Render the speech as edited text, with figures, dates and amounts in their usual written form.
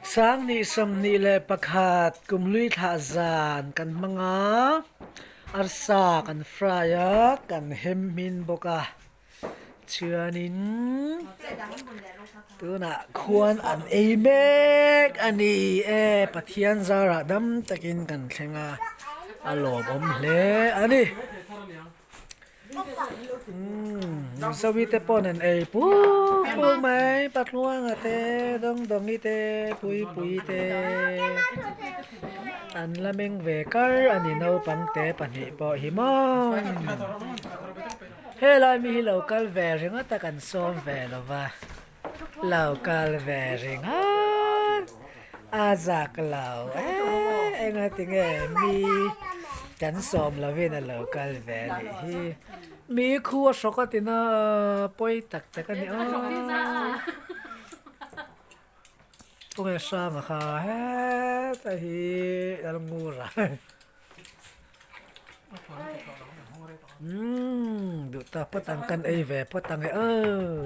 Sanghnih 21 kumhlui thlah zan kan hmang a, arsa kan fry a, kan hem hmin bawk a, chuanin tunah khuan an ei mek a ni e, Pathian zarah dam takin kan thleng a, a lawmawm hle a ni. Umm Zoe te pawh an ei puk puk mai Patluanga te Dawngdawngi te Puipui te an la meng ve kar a ni naupang te pahnih pawh hi maw helai mi hi lo kal ve ringawt a kan sawm ve lo va lo kal ve ringawt a zak lo e engatinge mi kan sawm lovin a lo kal ve a nih hi mi khu a hrawk a tina pawi tak tak a ni aw kawng e hrang a kha heta hi lalngur a umm duh ta phawt ang kan ei ve phawt ang e aw.